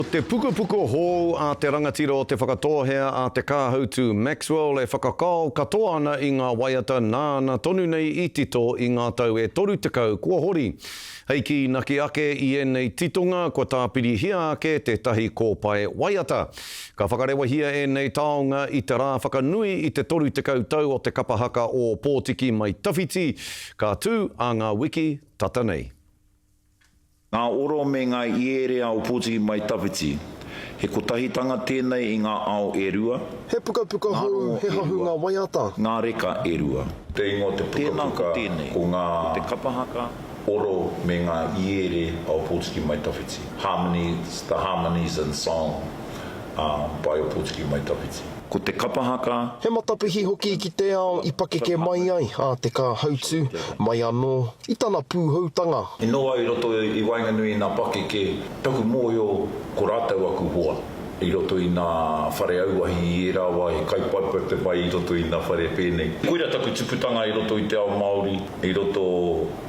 Ko te pukapuka hou a te rangatira o Te Whakatōhea a Te Kāhautu Maxwell e whakakao katoa ana i ngā waiata nāna tonu nei i tito i ngā tau e 30 kua hori. Hei kīnaki ake i ēnei titonga kua tāpirihia ake tētahi kōpae waiata. Ka whakarewahia ēnei taonga i te rā whakanui i te 30 tau o te kapa haka o Ōpōtiki Mai Tawhiti, ka tū ā ngā wiki tata nei. Ngā oro me ngā iere a Ōpōtiki Mai Tawhiti. He kotahitanga tēnei i ngā ao e rua, He pukapuka ngā hou, rongo he e rua, hahunga waiata. ngā reka e rua. Te ingoa o te Tēnā ko pukapuka tēnei, ko ngā ko te kapa haka. oro me ngā iere a Ōpōtiki Mai Tawhiti, Harmonies, The Harmonies and Song by Ōpōtiki Mai Tawhiti. Ko te kapa haka. He matapihi hoki ki te ao i pakeke mai ai a Te Kāhautu, mai anō i tana pūhoutanga. I noho au i roto i waenganui i nā pakeke, taku mōhio ko rātou aku hoa i roto i nā whare auahi i ērā wā, he kaipaipai te whai i roto i nā whare pēnei. Koira taku tuputanga i roto i te ao Māori, i roto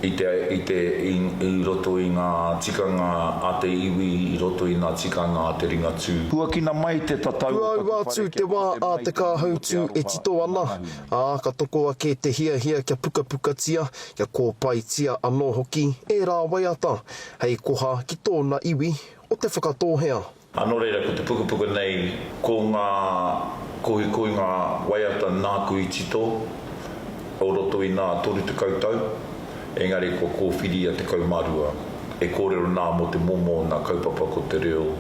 i te, i te, i, i roto i ngā tikanga a te iwi, i roto i ngā tikanga a te Ringatū. Huakina mai te tatau Kua o aua taku atu whare te kia wā mate a mai Te te nui o te Kāhautu e aroha tito i ana, ngā huna. ā, ka toko ake te hiahia kia pukapukatia, kia kōpaetia anō hoki ērā waiata hei koha ki tōna iwi o Te Whakatōhea. Ā, nō reira, ko te pukapuka nei, ko ngā kohikohinga waiata nāku i tito o roto i nā 30 tau, engari kua kōwhiria 12 e kōrero nā mō te momo o nā kaupapa ko te reo,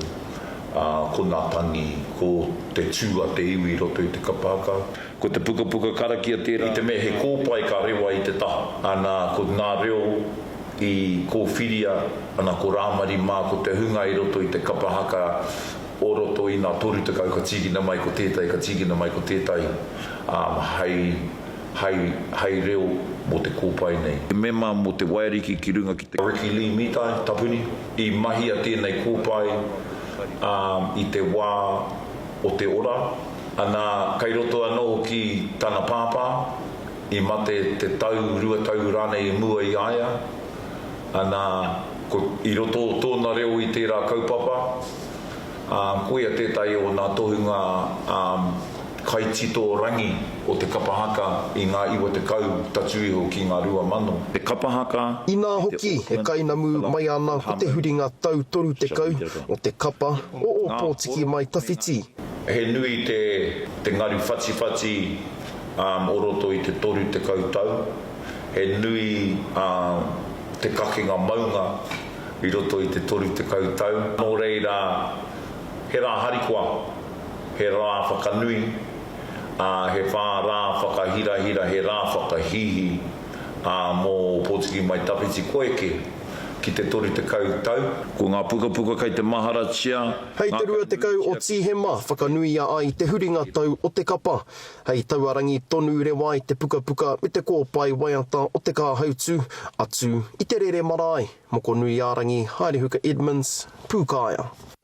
ā, ko nā tangi, ko te tū a te iwi i roto i te kapa haka. Ko te pukapuka karakia tērā, i te mea he kōpae ka rewa i te taha, ana, ko nā reo I kōwhiria ana ko Rāmari mā ko te hunga i roto i te kapa haka o roto i nā 30 ka tīkina mai ko tētahi, ka tīkina mai ko tētahi, ā, hei, hei, hei reo mō te kōpae nei. Te mema mō te waiariki ki runga ki te. Ricky Lee Mitai, Tapuni. I mahia tēnei kōpae, ā, i te wā o te ora, ana, kei roto anō hoki tana pāpā. I mate te tau, 2 tau rānei i mua i a ia, ana, ko, i roto o tōna reo i tērā kaupapa, ā, koia tētahi o nā tohunga, ā, kaitito rangi o te kapa haka i ngā 90 tatū iho ki ngā 2000. Te kapa haka Inā i te hoki, e Auckland kainamu mai ana ko te huringa tau 30 o te kapa o Ōpōtiki Mai Tawhiti. He nui te, te ngaru whatiwhati o roto i te 30 tau, he nui te kakenga maunga i roto i te 30 tau. Nō reira, he rā harikoa, he rā whakanui, ā, he whā rā whakahirahira, he rā whakahīhī, ā, mō Ōpōtiki Mai Tawhiti kua eke ki te 30 tau. Ko ngā pukapuka kei te maharatia, Hei te 20 o Tīhema whakanuia ai te huringa tau o te kapa. Hei taua rangi tonu rewa ai te pukapuka me te kōpae waiata o Te Kāhautu, atu i te rere marae, Mokonuiārangi, Haerehuka Edmonds, Pūkāea.